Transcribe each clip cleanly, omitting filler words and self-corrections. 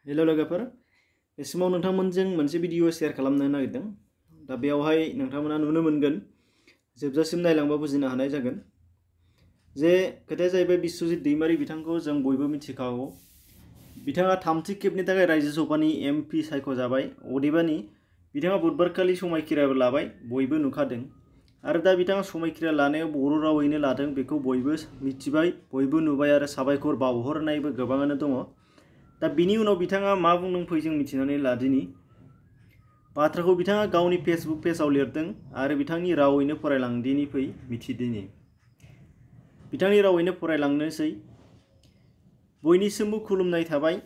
Hello लोगोफोर बे समाव नोंथांमोनजों मोनसे भिडिअ शेयार खालामनो नागिरदों दा बेयावहाय नोंथांमोना नुनो मोनगोन जोबजासिम नायलांबा बुजिनो हानाय जागोन जे खोथाया जाहैबाय बिश्वजित दैमारी बिथांखौ जों बयबो मिथिखागौ बिथाङा थामथि खेबनि थाखाय राज्यो सभानि एमपि सायख'जाबाय अदेबानि बिथाङा बुधबारखालि समायखिराबो लाबाय बयबो नुखादों आरो दा बिथाङा समायखिरा लानायाव बर' रावैनो लादों बेखौ बयबो मिथिबाय बयबो नुबाय आरो साबायखर बावहरनायबो गोबाङानो दङ दा बिनि उनाव बिथाङा मा बुंदों फै जों मिथिनानै लादिनि बाथ्राखौ बिथाङा गावनि फेसबुक पेजाव लिरदों आरो बिथांनि रावैनो फरायलांदिनि फै मिथिदिनि बिथांनि रावैनो फरायलांनोसै बयनिसिमबो खुलुमनाय थाबाय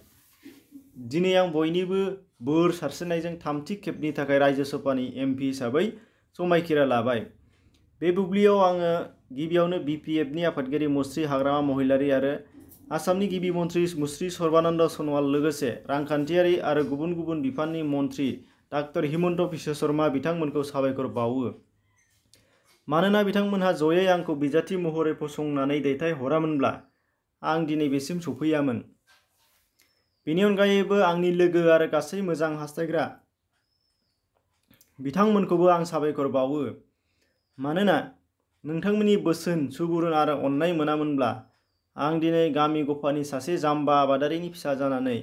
दिनै आं बयनिबो बोर सारस्रिनायजों थामथि खेबनि थाखाय राज्यो सभानि एमपि हिसाबै समायखिरा लाबाय बे बुब्लियाव आङो गिबियावनो बिपिएफनि आफादगिरि मुस्रि हाग्रामा महिलारी आरो आसामनि गिबि मन्त्रि मुस्रि सर्बानन्द सनवाल लोगोसे रांखान्थियारि आरो गुबुन गुबुन बिफाननि मन्त्रि डाक्टर हिमन्त बिश्व शर्मा बिथांमोनखौ साबायखर बावो मानोना बिथांमोनहा जयै आंखौ बिजाथि महरै फसंनानै दैथायहरामोनब्ला आं दिनै बेसिम सफैयामोन बेनि अनगायैबो आंनि लोगो आरो गासै मोजां हास्थायग्रा बिथांमोनखौबो आं साबायखर बावो मानोना नोंथांमोननि बोसोन सुबुरुन आरो अननाय मोनामोनब्ला आं दिनै गामि गफानि सासे जाम्बा आबादारिनि फिसा जानानै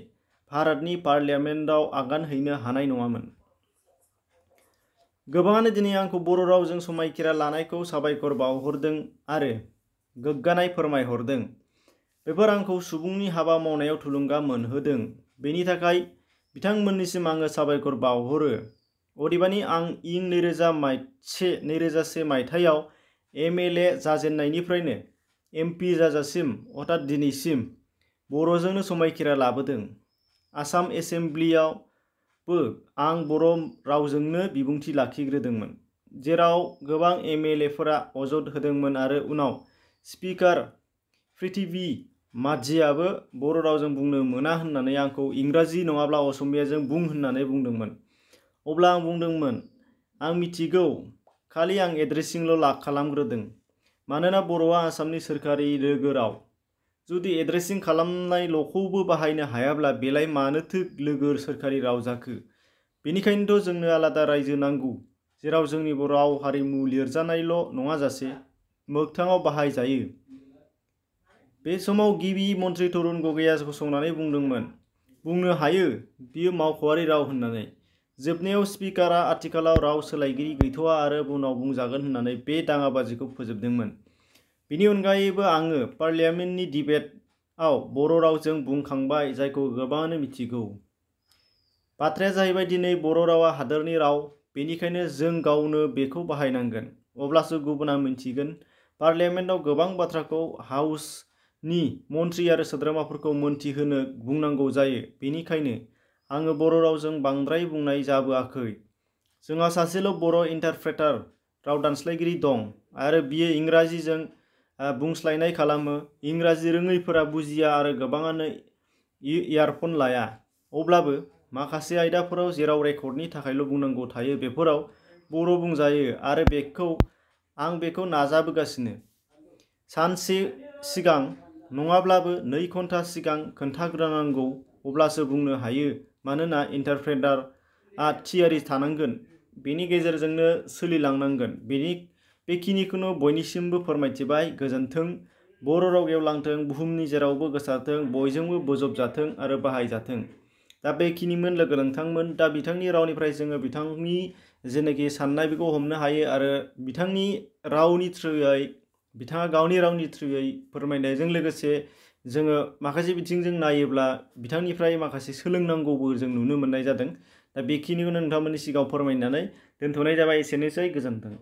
भारतनि पार्लियामेन्टआव आगान हैनो हानाय नङामोन गोबाङानो दिनै आंखौ बर' रावजों समायखिरा लानायखौ साबायखर बावहरदों आरो गोग्गानाय फोरमायहरदों बेफोर आंखौ सुबुंनि हाबा मावनायाव थुलुंगा मोनहोदों बेनि थाखाय बिथांमोननिसिम आङो साबायखर बावहरो अदेबानि आं इं 2001 मायथाइयाव एमएलए जाजेननायनिफ्रायनो एमपि जाजासिम अर्थात दिनैसिम बर'जोंनो समायखिरा लाबोदों आसाम एसेम्ब्लियावबो आं बर' रावजोंनो बिबुंथि लाखिग्रोदोंमोन जेराव गोबां एमएलएफोरा अजद होदोंमोन आरो उनाव स्पिकार पृथिबी माझियाबो बर' रावजों बुंनो मोना होननानै आंखौ इंराजि नङाब्ला असमियाजों बुं होननानै बुंदोंमोन अब्ला आं बुंदोंमोन आं मिथिगौ खालि आं एड्रेसिंल' खालामग्रोदों मानोना बर'आ आसामनि सोरखारि लोगो राव जुदि एड्रेसिं खालामनायल'खौबो बाहायनो हायाब्ला बेलाय मानोथो लोगो सोरखारि राव जाखो बेनिखायनोथ' जोंनो आलादा रायजो नांगौ जेराव जोंनि बर' राव हारिमु लिरजानायल' नङाजासे मोगथाङाव बाहायजायो बे समाव गिबि मन्त्रि तरुण गगैया गसंनानै बुंदोंमोन बुंनो हायो बियो मावख'आरि राव होननानै जोबनायाव स्पिकारा आथिखालाव राव सोलायगिरि गैथ'आ आरो उनाव बुंजागोन होननानै बे दाङाबाजिखौ फोजोबदोंमोन बिनि अनगायैबो आङो पार्लियामेन्टनि डिबेटआव बर' रावजों बुंखांबाय जायखौ गोबाङानो मिथिगौ बाथ्राया जाहैबाय दिनै बर' रावा हादोरनि राव बेनिखायनो जों गावनो बेखौ बाहायनांगोन अब्लासो गुबुना मिन्थिगोन पार्लियामेन्टआव गोबां बाथ्राखौ हाउसनि मन्त्रि आरो सोद्रोमाफोरखौ मोनथिहोनो बुंनांगौ जायो बेनिखायनो आङो बर' रावजों बांद्राय बुंनाय जाबोआखै जोंहा सासेल' बर' इन्टारप्रेटार राव दानस्लायगिरि दं आरो बियो इंराजिजों बुंस्लायनाय खालामो इंराजि रोङैफोरा बुजिया आरो गोबाङानो इयारफन लाया अब्लाबो माखासे आयदाफोराव जेराव रेकर्डनि थाखायल' बुंनांगौ थायो बेफोराव बर' बुंजायो आरो आं बेखौ नाजाबोगासिनो सानसे सिगां नङाब्लाबो 2 घन्टा सिगां खोन्थाग्रोनांगौ अब्लासो बुंनो हायो मानोना इन्टारप्रेटारआ थियारि थानांगोन बेनि गेजेरजोंनो सोलिलांनांगोन बेखिनिखौनो बयनिसिमबो फोरमायथिबाय गोजोन्थों बर' राव गेवलांथों बुहुमनि जेरावबो गोसारथों बयजोंबो बोजबजाथों आरो बाहायजाथों दा बेखिनिमोन लोगो नोंथांमोन दा बिथांनि रावनिफ्राय जोङो बिथांनि जेनाखि साननाय बेखौ हमनो हायो आरो बिथांनि रावनि थ्रुयै बिथाङा गावनि रावनि थ्रुयै फोरमायनायजों लोगोसे जोङो माखासे बिथिंजों नायोब्ला बिथांनिफ्राय माखासे सोलोंनांगौबो जों नुनो मोननाय जादों दा बेखिनिखौनो नोंथांमोननि सिगाङाव फोरमायनानै दोनथ'नाय जाबाय एसेनोसै गोजोन्थों।